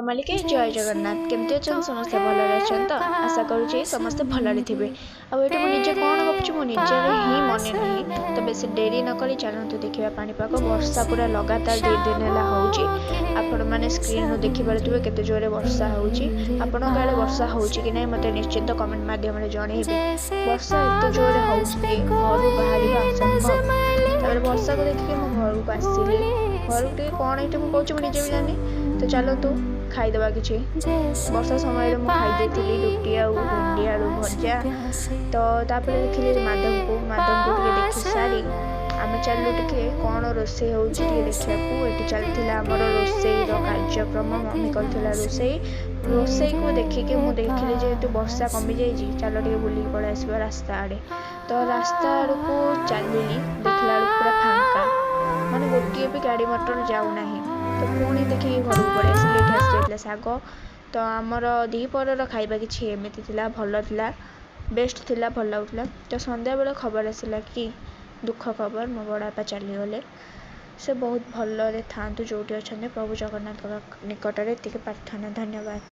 ମାଲିକେ, ଜୟ ଜଗନ୍ନାଥ। କେମିତି ଅଛନ୍ତି ସମସ୍ତେ? ଭଲରେ ଅଛନ୍ତି ତ? ଆଶା କରୁଛି ସମସ୍ତେ ଭଲରେ ଥିବେ। ଆଉ ଏଇଠି ମୁଁ ନିଜେ କ'ଣ ଗପୁଛି, ମୋ ନିଜର ହିଁ ମନେ ନାହିଁ। ତ ବେଶୀ ଡେରି ନକରି ଚାଲନ୍ତୁ ଦେଖିବା ପାଣିପାଗ। ବର୍ଷା ପୁରା ଲଗାତାର 2 ଦିନ ହେଲା ହେଉଛି। ଆପଣମାନେ ସ୍କ୍ରିନ୍ରୁ ଦେଖିପାରୁଥିବେ କେତେ ଜୋରରେ ବର୍ଷା ହେଉଛି। ଆପଣଙ୍କ ଆଡ଼େ ବର୍ଷା ହେଉଛି କି ନାହିଁ, ମୋତେ ନିଶ୍ଚିତ କମେଣ୍ଟ ମାଧ୍ୟମରେ ଜଣେଇବେ। ବର୍ଷା ଏତେ ଜୋରରେ ହେଉଛି କି ଘରୁ ବାହାରିବା ଅସମ୍ଭବ। ତାପରେ ବର୍ଷାକୁ ଦେଖିକି ମୁଁ ଘରକୁ ଆସିଲି। ଘରକୁ ଟିକେ କ'ଣ ଏଇଠି ମୁଁ କହୁଛି, ମୁଁ ନିଜେ ବି ଜାଣିନି। ତ ଚାଲନ୍ତୁ ଖାଇଦେବା କିଛି। ବର୍ଷା ସମୟରେ ମୁଁ ଖାଇ ଦେଇଥିଲି ରୁଟି ଆଉ ଭେଣ୍ଡି ଆଳୁ ଭଜା। ତ ତାପରେ ଦେଖିଲି ମାଧବକୁ। ମାଧବକୁ ଟିକେ ଦେଖି ସାରି ଆମେ ଚାଲିଲୁ ଟିକେ କ'ଣ ରୋଷେଇ ହେଉଛି ଟିକେ ଦେଖିବାକୁ। ଏଠି ଚାଲିଥିଲା ଆମର ରୋଷେଇର କାର୍ଯ୍ୟକ୍ରମ। ମମି କରିଥିଲା ରୋଷେଇ। ରୋଷେଇକୁ ଦେଖିକି ମୁଁ ଦେଖିଲି, ଯେହେତୁ ବର୍ଷା କମିଯାଇଛି, ଚାଲ ଟିକେ ବୁଲିକି ପଳେଇ ଆସିବା ରାସ୍ତା ଆଡ଼େ। ତ ରାସ୍ତା ଆଡ଼କୁ ଚାଲିଲି, ଦେଖିଲା ବେଳକୁ ପୁରା ଫାଙ୍କା, ମାନେ ଗୋଟିଏ ବି ଗାଡ଼ି ମଟର ଯାଉନାହିଁ। ତ ପୁଣି ଦେଖିକି ଘରକୁ ପଳେଇ ଆସିଲି। ଏଠି ଆସିଯାଇଥିଲା ଶାଗ। ତ ଆମର ଦ୍ୱିପହରର ଖାଇବା କିଛି ଏମିତି ଥିଲା। ଭଲ ଥିଲା, ବେଷ୍ଟ ଥିଲା, ଭଲ ଲାଗୁଥିଲା। ତ ସନ୍ଧ୍ୟାବେଳେ ଖବର ଆସିଲା କି ଦୁଃଖ ଖବର, ମୋ ବଡ଼ ବାପା ଚାଲିଗଲେ। ସେ ବହୁତ ଭଲରେ ଥାଆନ୍ତୁ ଯେଉଁଠି ଅଛନ୍ତି, ପ୍ରଭୁ ଜଗନ୍ନାଥଙ୍କ ନିକଟରେ ଏତିକି ପ୍ରାର୍ଥନା। ଧନ୍ୟବାଦ।